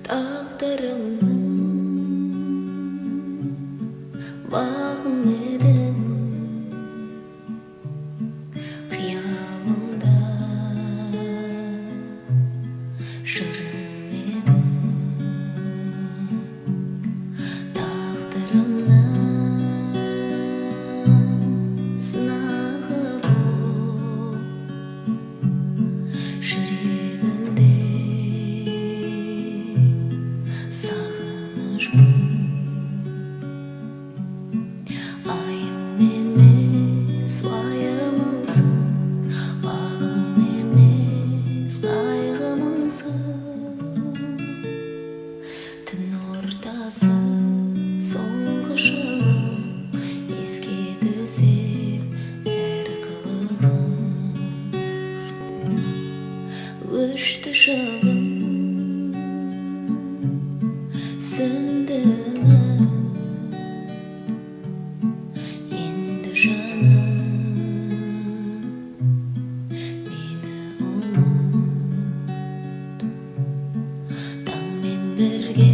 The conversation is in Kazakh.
Тағдырымның бағым едің, қиялымда жырым едің, тағдырымның сынағы болып жүрегімде сағыныш көп. Айым емес, уайымымсың, бағым емес, қайғы мұңсың. Түн ортасы, соңғы шылым, еске түсер әр қылығың. Өшті шылым, сөнді үміт, енді, жаным, мені ұмыт. Таңмен бірге